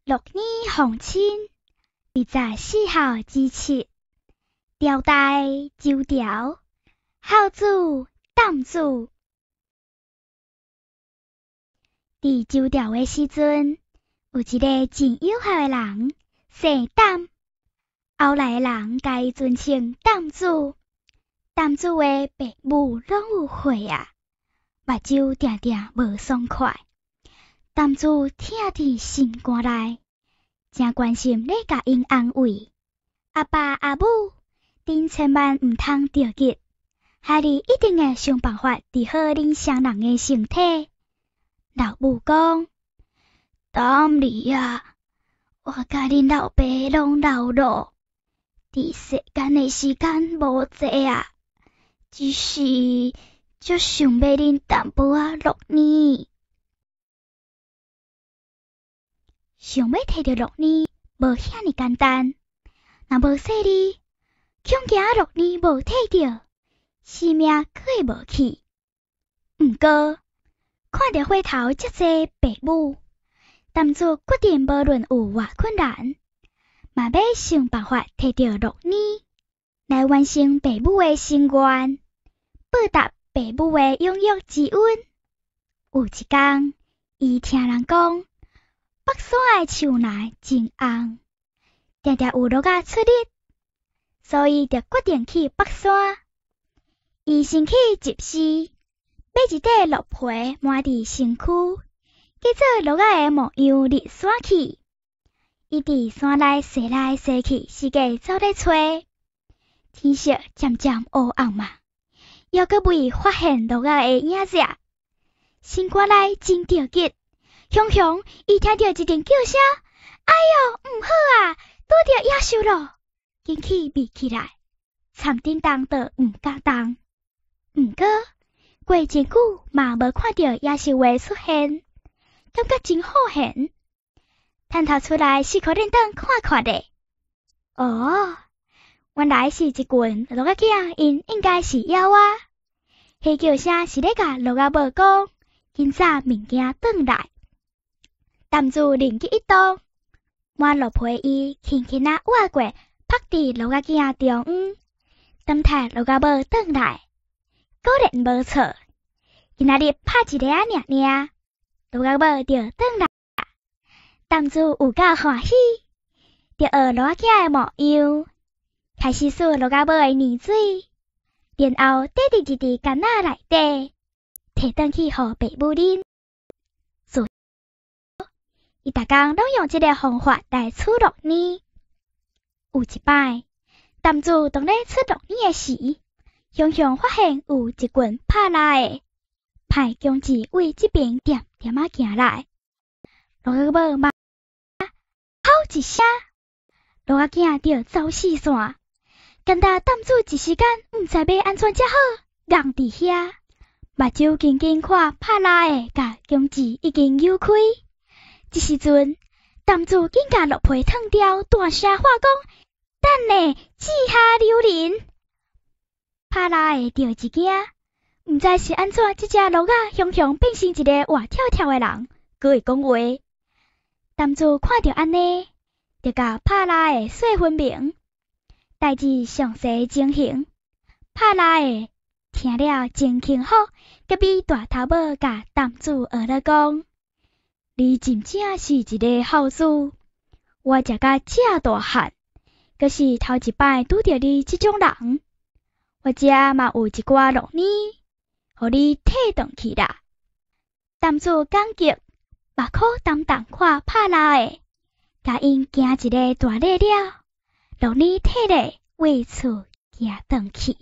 鹿耳奉親，24孝之七，朝代周朝，孝子擔子。佇周朝的時陣，有一个真有孝的人，姓擔，後來的人共伊尊稱擔子。擔子的爸母攏有歲啊，目睭定定無爽快。擔子疼佇心肝內，誠關心咧共𪜶安慰。阿爸阿母，恁千萬毋通著急，孩兒一定會想辦法治好恁雙人的身體。老母講：擔兒啊，我佮恁老爸攏老囉，佇世間的時間無濟啊，只是足想欲啉淡薄仔鹿奶。想欲提著鹿奶，無遐爾簡單。若無細膩，恐驚鹿奶無提著，性命閣會無去。毋過，看著火頭遮濟爸母，擔子決定無論有偌困難，嘛欲想辦法提著鹿奶，來完成爸母的心願，報答爸母的養育之恩。有一工，伊聽人講，北山的樹林真紅，定定有鹿仔出入，所以就決定去北山。伊先去集市，買一塊鹿皮瞞佇身軀，假做鹿仔的模樣入山去。伊佇山內踅來踅去，四界走咧揣。天色漸漸烏暗嘛，猶閣未發現鹿仔的影跡，心肝內真著急。雄雄，伊聽著一陣叫聲，哎喲，毋好啊，拄著野獸囉，緊去避起來，蠶頂動就毋敢動。毋過過真久嘛無看著野獸的出現，感覺真好玄。探頭出來四箍輪轉看看咧。哦，原來是一群鹿仔囝，𪜶應該是枵仔。彼叫聲是咧共鹿仔母講，緊紮物件轉來。擔子靈機一動，瞞鹿皮伊輕輕仔倚過，拍佇鹿仔囝中央，等待鹿仔母轉來。果然無錯，今仔日拍一下仔爾爾，鹿仔母就轉來。擔子有夠歡喜，就學鹿仔囝的模樣，開始嗍鹿仔母的奶水，然後綴佇一支矸仔內底，提轉去予爸母啉。伊逐工攏用這个方法來取鹿奶。有一擺，擔子當咧取鹿奶的時，雄雄發現有一群拍獵的歹強子對這邊恬恬仔行來。鹿仔母嘛吼一聲，鹿仔囝就走四散，干焦擔子一時間毋知欲按怎才好，愣佇遐，目睭緊緊看拍獵的共強子已經溜開。這時陣，擔子緊共鹿皮脫掉，大聲喊講：等咧，這下留人！拍獵的著一驚，毋知是按怎，這隻鹿仔雄雄變成一个活跳跳的人，閣會講話。擔子看著按呢，就共拍獵的說分明，代誌詳細情形。拍獵的聽了真幸福，隔壁大頭母共擔子學咧講：你真正是一个孝子，我食甲遮大漢，閣是頭一擺拄著你這種人。我遮嘛有一寡鹿奶，予你提轉去啦。擔子感激，目箍澹澹看拍獵的，共𪜶行一个大禮了，鹿奶提咧對厝行轉去。